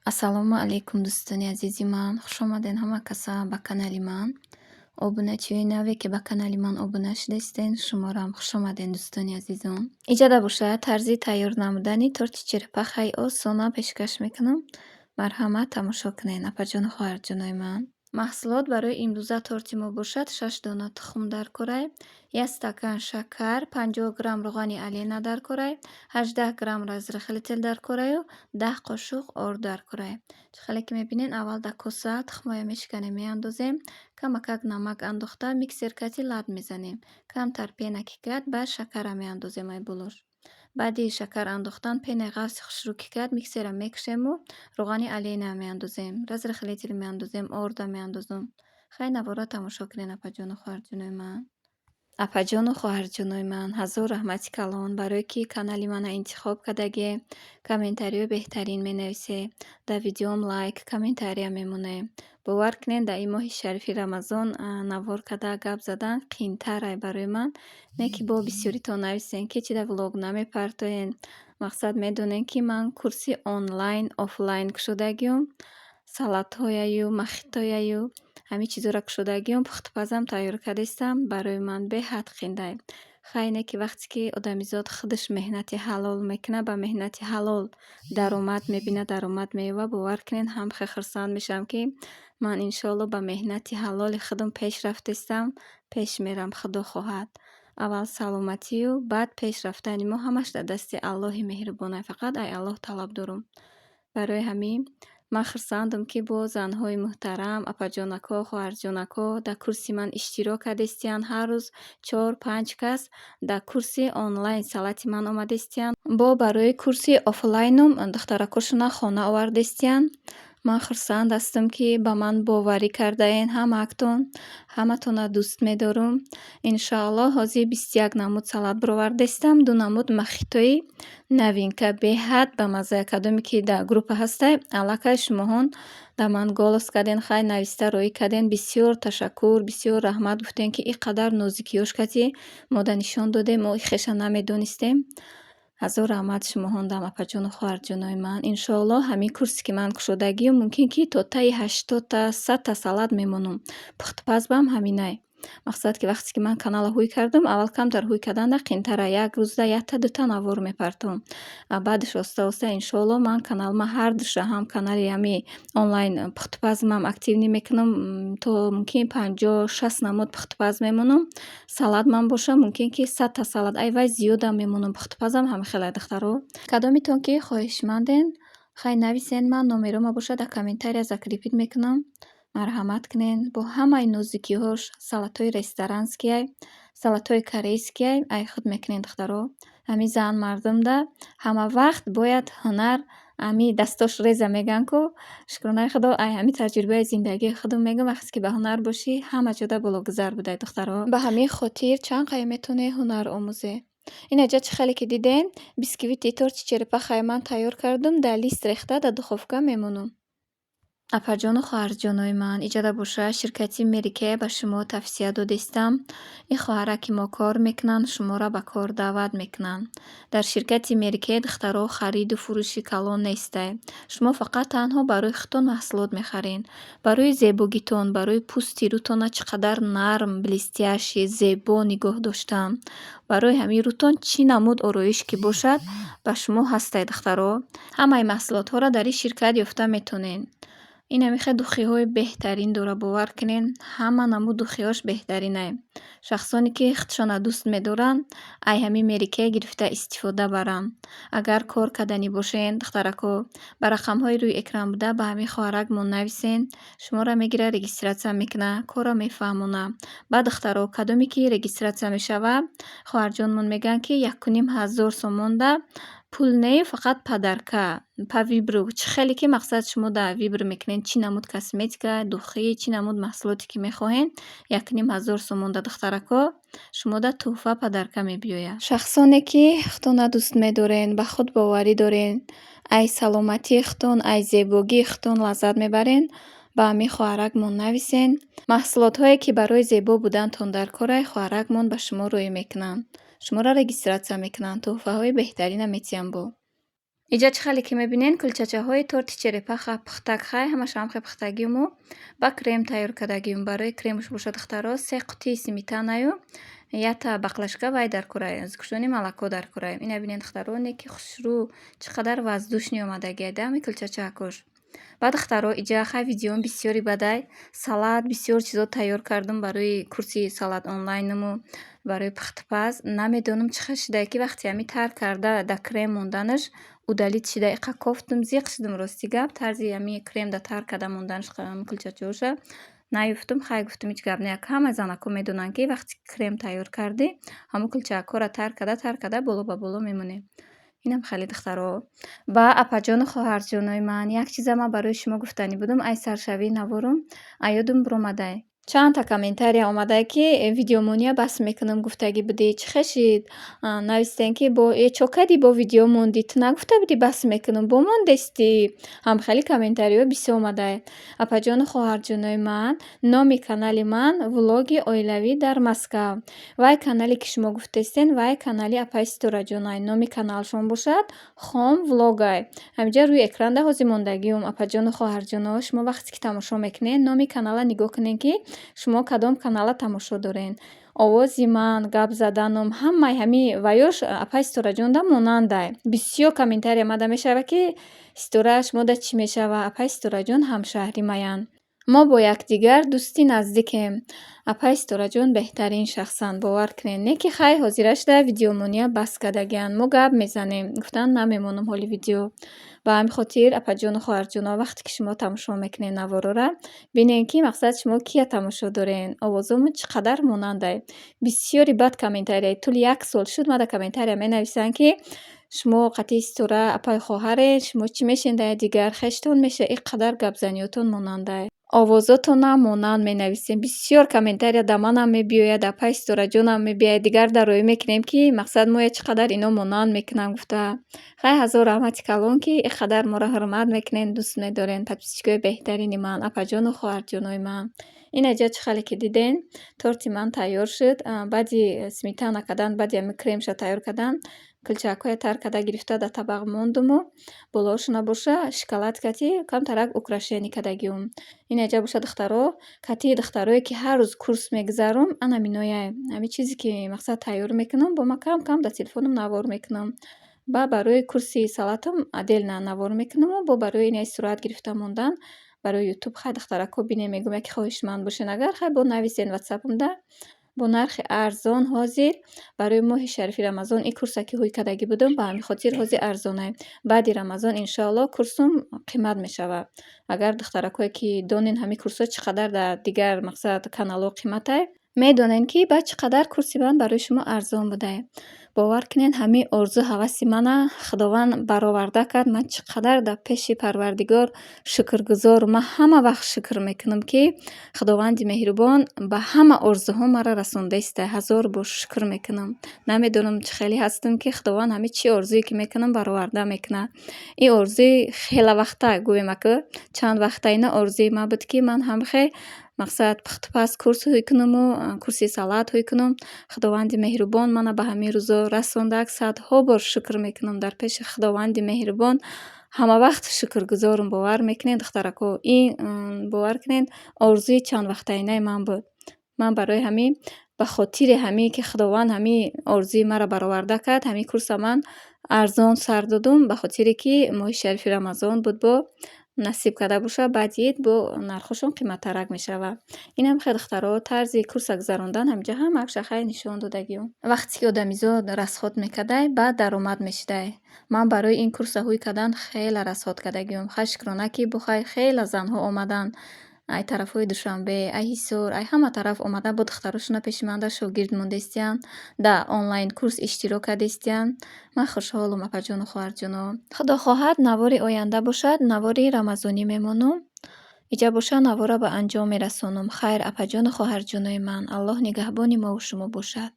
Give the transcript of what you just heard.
Ассалому алайкум, дӯстони азизи ман. Хушомадед ҳама каса ба канали ман. Обуначиёи наве, ки ба канали ман обуна шудаистен, шуморо хушомадед, дӯстони азизон. Иҷода бошад, тарзи тайёр намудани торти черепахаи осона пешкаш мекунам. Марҳамат, тамошо кунед, апаҷону хоҳарҷонои ман. Маҳсулот барои имрӯза торти мо бошад: шаш дона тухм дар корай, як стакан шакар, 50 грамм равғани Олена дар корай, 18 грамм разрыхлитель дар кораю 10 қошуқ орд дар корай. Чӣ хеле ки мебинед, аввал дар коса тухмҳоя мешиканем, меандозем, камакак намак андохта, миксер кати лат мезанем. Камтар пена ки кард, баъд шакарра меандозем ай болош. Баъди шакар андохтан, пенаи ғафси хушрӯ ки кард, миксерра мекушему равғани Олена меандозем, разрыхлитель меандозем, орда меандозем. Хай, навора тамошо кунед, апаҷону хоҳарҷонои ман. Апаҷону хоҳарҷонои ман, ҳазор раҳмати калон, барое ки канали мана интихоб кардагӣ, комментариҳои беҳтарин менависед, дар видеом лайк, комментария мемонед. Бовар кунед, дар ин моҳи шарифи Рамазон навор карда гап задан қиинтарай барои ман. Не ки бо бисёритон нависен, ки чида влог намепартоен. Мақсад, медонем, ки ман курси онлайн, офлайн кушодагиём, салатҳояю, мохитояю, ҳамин чизҳоро кушодагиём, пухтупазам тайёр кардастам, барои ман беҳад қииндай. Хай, не ки вақте ки одамизод худаш меҳнати ҳалол мекунад, ба меҳнати ҳалол даромад мебинад, даромад меёбад, бовар кунед, ҳам хеле хурсанд мешавам, ки ман иншоалло ба меҳнати ҳалоли худам пеш рафтаистам, пеш мерам, Худо хоҳад. Аввал саломатию баъд пеш рафтани мо ҳамаш дар дасти Аллоҳи меҳрубонай. Фақат ай Аллоҳ талаб дорум. Барои ҳамин ман хурсандам, ки бо занҳои муҳтарам, апаҷонако, хоҳарҷонако дар курси ман иштирок кардастиянд. Ҳар рӯз чор панҷ кас дар курси онлайн салати ман омадастиянд. Бо барои курси офлайнум духтаракошона хона овардастиянд. Ман хурсанд ҳастам, ки ба ман боварӣ кардаен ҳамаактон. Ҳаматонро дӯст медорум. Иншоаллоҳ, ҳозир 21 намуд салат баровардаистам, ду намуд мохитои новинка, беҳад бамазза. Кадоме ки дар группа ҳастай, аллакай шумоҳон дар ман голос карден, хай, нависта роӣ карден. Бисёр ташаккур, бисёр раҳмат гуфтем, ки ин қадар нозикиёш кати мода нишон додем, мо хеша намедонистем. Ҳазор раҳмат шумоҳондам, апаҷону хоҳарҷонои ман. Иншоаллоҳ, ҳамин курсе, ки ман кушодагиам, мумкин ки то таи 80-та, 100-та салат мемонам. Пухтупазбам ҳаминай. Мақсад, ки вақте ки ман каналро ҳуй кардам, аввал камтар ҳуй карданда қиинтара, як рӯзда якта дута навор мепартом. А баъдаш оста оста, иншоалло, ман каналма ҳардуша, ҳам канали ҳами онлайн пухтупазмам активный мекунам, то мумкин 50-60 намуд пухтупаз мемонам. Салатмам боша, мумкин ки 100-та салат, ай вай зиёдам мемонам. Пухтупазам ҳама хелай, духтаро. Кадомитон ки хоҳишманден, хай, нависен, ман номерома боша дар комментария закрепить мекунам. Марҳамат кунед, бо ҳамаи нозикиҳош салатҳои ресторанскиай, салатҳои корейскиай ай худ мекунед, духтаро. Ҳамин зан мардумда ҳама вақт бояд ҳунар, ҳами дастош реза мегӯянд ку, шукронаи Худо, ай ҳамин таҷрибаи зиндагии худам мегӯям, вақте ки ба ҳунар бошӣ, ҳама ҷода бологузар будай, духтаро. Ба ҳамин хотир чанд қая метавонед ҳунар омӯзед. Инаҷа, чӣ хеле ки дидем, бисквити торти черепахаи ман тайёр кардум, дар лист рехта, дар духовка мемонам. Апаҷону хоҳарҷонои ман, иҷода боша, ширкати Мери Кей ба шумо тавсия додистам. Ин хоҳараки мо кор мекунанд, шуморо ба кор даъват мекунанд. Дар ширкати Мери Кей, духтаро, хариду фурӯши калон нестай. Шумо фақат танҳо барои худтон маҳсулот мехаред. Барои зебогитон, барои пӯсти рӯтона чӣ қадар нарм, блестящий, зебо нигоҳ доштан. Барои ҳамин рӯтон чӣ намуд ороиш ки бошад, ба шумо ҳастай, духтаро. Ҳамаи маҳсулотҳоро дар ин ширкат ёфта метавонед. Ин ҳамин духиҳои беҳтарин дорад, бовар кунед, ҳама намуд духиҳош беҳтаринай. Шахсоне ки худшонро дӯст медоранд, ай ҳамин Мери Кей гирифта истифода баранд. Агар кор карданӣ бошед, духтарако, ба рақамҳои рӯи экран буда ба ҳамин хоҳаракмон нависен, шуморо мегирад, регистрация мекунад, корро мефаҳмонад. Баъд, духтаро, кадоме ки регистрация мешавад, хоҳарҷонмон мегӯянд, ки 1500 сомонда пул не, фақат подарка по выбору. Чӣ хеле ки, мақсад, шумо дар выбор мекунед, чӣ намуд косметика, духи, чӣ намуд маҳсулоте ки мехоҳед, 1500 сомонда, духтарако, шумода тӯҳфа, подарка мебиёяд. Шахсоне ки худтонро дӯст медоред, ба худ боварӣ доред, ай саломатии худтон, ай зебогии худтон лаззат мебаред, ба ҳамин хоҳаракмон нависен. Маҳсулотҳое, ки барои зебо будантон дар корай, хоҳаракмон ба шумо рӯй мекунанд. Шуморо регистрация мекунанд, тӯҳфаҳои беҳтарина метиҳанд бо. Иҷа чӣ хеле ки мебинен, кулчачаҳои торти черепаха пухтак, хай, ҳамаша ҳамхе пухтагиуму ба крем тайёр кардагиум. Барои кремаш бошад, духтаро, се қутии сметанаю якта баклажка вай дар кора, сгущённое молоко дар кора. Ина бинен, духтаро, не ки хушрӯ, чӣ қадар воздушный омадагиай да ҳами кулчачаакош. Баъд, духтаро, иҷа хай видеом бисёри бадай, салат бисёр чизо тайёр кардам барои курси салат онлайнуму барои пухтупаз. Намедонам, чӣ хел шидае, ки вақте ҳами тар карда да крем монданаш удалить шида. Иқа кофтум, зиқ шудум, рости гап, тарзи ҳами крем да тар карда монданаш кулчачаҳоша наёфтум. Хай, гуфтум, ҳеҷ гап не, ҳама занако медонанд, ки вақте крем тайёр кардӣ, ҳамон кулчаакҳоро тар карда, тар карда боло ба боло мемонем. Инам хеле, духтаро. Ба апаҷону хоҳарҷонои ман, як чиза ман барои шумо гуфтанӣ будум, ай саршавии наворум аёдум биромадай. Чандта комментария омадае, ки видеомония бас мекунам гуфтагӣ будӣ, чӣ хел шид? Навистем, ки бо э чо кардӣ, бо видео мондӣ, ту нагуфта будӣ бас мекунам, бо мондестӣ. Ҳамхели комментариҳо бисёр омадае. Апаҷону хоҳарҷонои ман, номи канали ман «Влоги оилавӣ дар Москав». Вай канале, ки шумо гуфтестен, вай канали апаи Ситораҷонай. Номи каналшон бошад «Хом влогай». Ҳаминҷа рӯи экранда ҳозир мондагиум. Апаҷону хоҳарҷоно, шумо вақте ки тамошо мекунед, номи канала нигоҳ кунед, ки шумо кадом канала тамошо доред. Овози ман, гап заданум, ҳамаи ҳами ваёш апаи Ситораҷонда монандай. Бисёр комментария омада мешавад, ки Ситора шумода чӣ мешавад? Апаи Ситораҷон ҳамшаҳри маянд. Мо бо якдигар дӯсти наздикем. Апаи Ситораҷон беҳтарин шахсанд, бовар кунед. Не ки хай, ҳозира шуда видеомония бас кардагианд. Мо гап мезанем, гуфтанд, намемонам ҳоли видео. Ба ҳамин хотир, апаҷону хоҳарҷоно, вақте ки шумо тамошо мекунед наворора, бинед, ки мақсад шумо кия тамошо доред, овозомон чӣ қадар монандай. Бисёри бад комментария, тӯли як сол шуд, мада комментария менависанд, ки шумо қатъи Ситора апаи хоҳаред, шумо чӣ мешед дар дигар, хештон мешавед, ин қадар гапзаниётон монандай. Овозотонам монанд менависем. Бисёр комментария да манам мебиёяд, апаи Ситораҷонам мебиёяд. Дигар дароӣ мекунем, ки мақсад моя чӣ қадар ино монанд мекунанд гуфта. Хай, ҳазор раҳмати калон, ки ин қадар моро ҳурмат мекунед, дӯст медоред. Подписчикои беҳтарини ман, апаҷону хоҳарҷонои ман. Ина ҷа чӣ хеле ки диден, торти ман тайёр шуд. Баъди сметана кардан, баъди ҳами кремша тайёр кардан, кулчаакҳоя тар карда гирифта дар табақ мондуму болоошона боша шоколад кати камтарак украшение кардагиум. Ина ҷа боша, духтаро, кати духтарое, ки ҳар рӯз курс мегузарум, ана минояй. Ҳамин чизе, ки мақсад тайёр мекунам, бо ман кам кам дар телефонам навор мекунам. Ба барои курси салатам отдельно навор мекунаму бо барои инаи сурат гирифта мондан барои Ютуб. Хай, духтарако, бинем, мегӯм, яке хоҳишманд бошен агар, хай, бо нависен ватсапамда бо нархи арзон. Ҳозир барои моҳи шарифи Рамазон ин курса ки ҳуй кардагӣ будум, ба ҳамин хотир ҳозир арзонай. Баъди Рамазон, иншоалло, курсум қимат мешавад. Агар духтаракое, ки донен, ҳамин курсҳо чӣ қадар дар дигар мақсад каналҳо қиматай, медонед, ки баъд чӣ қадар курси ман барои шумо арзон будай. Бовар кунед, ҳамин орзу ҳаваси мана Худованд бароварда кард. Ман чӣ қадар дар пеши Парвардигор шукргузорум. Ман ҳама вақт шукр мекунам, ки Худованди меҳрубон ба ҳама орзуҳо маро расондаиста. Ҳазор бор шукр мекунам. Намедонам, чӣ хеле ҳастам, ки Худованд ҳамин чӣ орзуе, ки мекунам, бароварда мекунад. Ин орзуи хела вақта, гӯем, ака, чанд вақта ина орзуи ман буд, ки ман ҳамхе мақсад пухтупаз курс ҳуй кунаму курси салат ҳуй кунам. Худованди меҳрубон мана ба ҳамин рӯзо расондак. Садҳо бор шукр мекунам дар пеши Худованди меҳрубон. Ҳама вақт шукргузорум. Бовар мекунед, духтарако, ин, бовар кунед, орзуи чандвақтаинаи ман буд. Ман барои ҳамин, ба хотири ҳамин, ки Худованд ҳамин орзуи маро бароварда кард, ҳамин курса ман арзон сар додум, ба хотире ки моҳи шарифи Рамазон буд. Бо насиб карда бошад, баъди ид бо нархҳошон қиматтарак мешавад. Инам хел, духтаро, тарзи курса гузарондан ҳаминҷа ҳамааш хай нишон додагиум. Вақте ки одамизод расход мекардай, баъд даромад мешудай. Ман барои ин курса ҳуй кардан хеле расход кардагиум. Хай, шукрона, ки бо хай хеле занҳо омаданд, ай тарафҳои Душанбе, ай Ҳисор, ай ҳама тараф омада, бо духтарошона пеши ман да шогирд мондаистиянд, дар онлайн курс иштирок кардаистиянд. Ман хушҳолам, апаҷону хоҳарҷоно. Худо хоҳад, навори оянда бошад, навори рамазонӣ мемонум. Иҷа боша, навора ба анҷом мерасонам. Хайр, апаҷону хоҳарҷонои ман, Аллоҳ нигаҳбони мову шумо бошад.